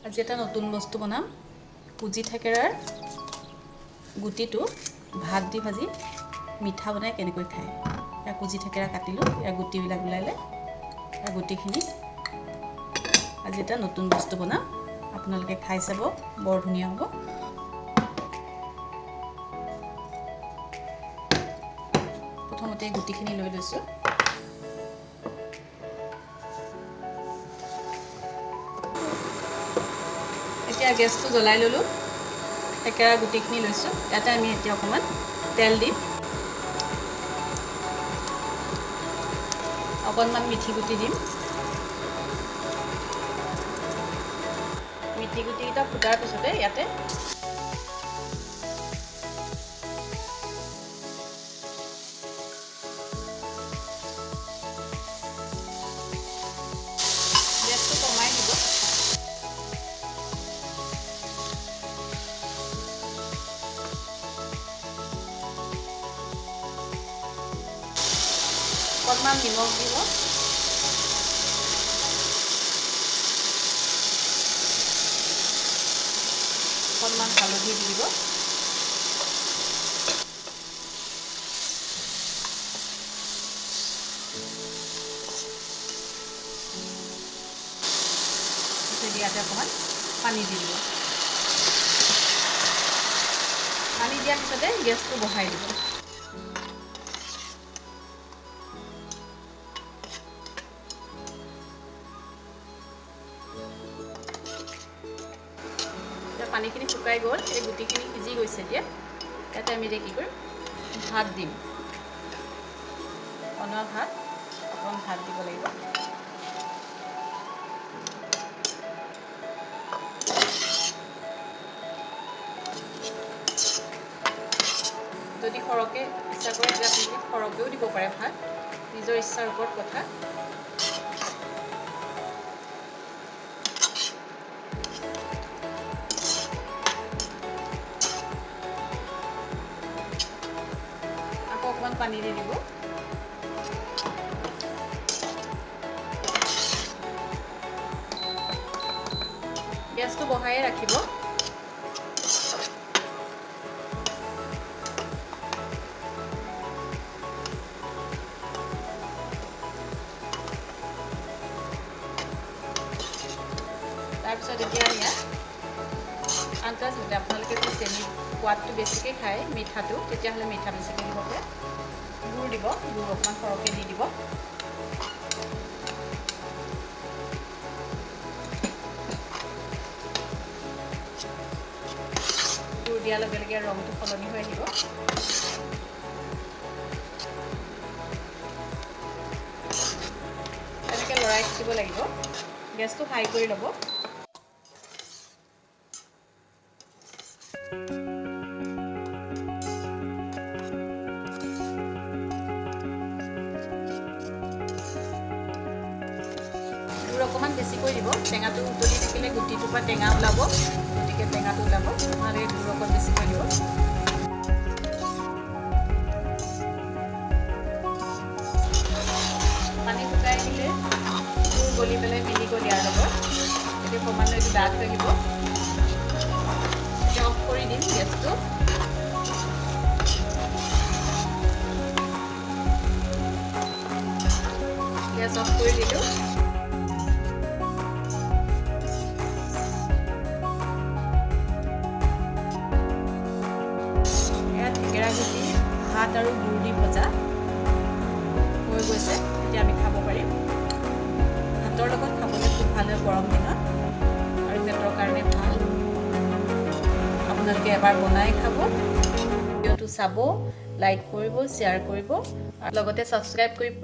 আজি এটা নতুন বস্তু বনাম। কুজি থেকেৰাৰ গুটিটো ভাত দি ভাজি মিঠা বনাই কেনেকৈ খায়। ইয়াৰ কুজি থেকেৰা কাটিলোঁ, ইয়াৰ গুটিবিলাক ওলালে, ইয়াৰ গুটিখিনি আজি এটা নতুন বস্তু বনাম, আপোনালোকে খাই চাব, বৰ ধুনীয়া হ'ব। প্ৰথমতে গুটিখিনি লৈ লৈছোঁ। এতিয়া গেছটো জ্বলাই ল'লোঁ, থেকেৰা গুটিখিনি লৈছোঁ। ইয়াতে আমি এতিয়া অকণমান তেল দিম, অকণমান মিঠি গুটি দিম। মিঠি গুটিকেইটা ফুটাৰ পিছতে ইয়াতে গেছটো কমাই দিব। অকণমান নিমখ দিব, অকণমান হালধি দি দিব। ইয়াতে অকণমান পানী দি দিব। পানী দিয়াৰ পিছতে গেছটো বঢ়াই দিব। এতিয়া পানীখিনি শুকাই গ'ল, এই গুটিখিনি সিজি গৈছে। এতিয়া ইয়াতে আমি এতিয়া কি কৰিম, ভাত দিম। বনোৱা ভাত, অকণমান ভাত দিব লাগিব। যদি সৰহকৈ ইচ্ছা কৰে তেতিয়া আপোনালোকে সৰহকৈও দিব পাৰে ভাত, নিজৰ ইচ্ছাৰ ওপৰত কথা। আকৌ অকণমান পানী দি দিব। গেছটো বঢ়ায়ে ৰাখিব। তাৰপিছত এতিয়া ইয়াত আন্দাজমতে আপোনালোকে যদি চেনি সোৱাদটো বেছিকৈ খায় মিঠাটো, তেতিয়াহ'লে মিঠা বেছিকৈ দিব পাৰে। গুড় দিব, গুড় অকণমান সৰহকৈ দি দিব। গুড় দিয়াৰ লগে লগে ৰংটো সলনি হৈ আহিব। তেনেকৈ লৰাই থাকিব লাগিব। গেছটো হাই কৰি ল'ব। গুড় অকণমান বেছিকৈ দিব। টেঙাটো উতলি থাকিলে গুটিটোৰ পৰা টেঙা ওলাব, গতিকে টেঙাটো ওলাব, আপোনালোকে গুড় অকণ বেছিকৈ দিব। পানী শুকাই আহিলে গুড় গলি পেলাই মিলি গ'ল ইয়াৰ লগত। এতিয়া ক্ৰমান্বয়ে এইটো ডাঠ হৈ আহিব। এতিয়া অফ কৰি দিম গেছটো। গেছ অফ কৰি দিলোঁ। এয়া থেকেৰা গুটি ভাত আৰু গুড় দি ভজা হৈ গৈছে। এতিয়া আমি খাব পাৰিম। ভাতৰ লগত খাবলৈ খুব ভাল হয় গৰম দিনত, আৰু পেটৰ কাৰণে ভাল। আপোনালোকে এবাৰ বনাই খাব। ভিডিঅ'টো চাব, লাইক কৰিব, শ্বেয়াৰ কৰিব আৰু লগতে ছাবস্ক্ৰাইব কৰিব।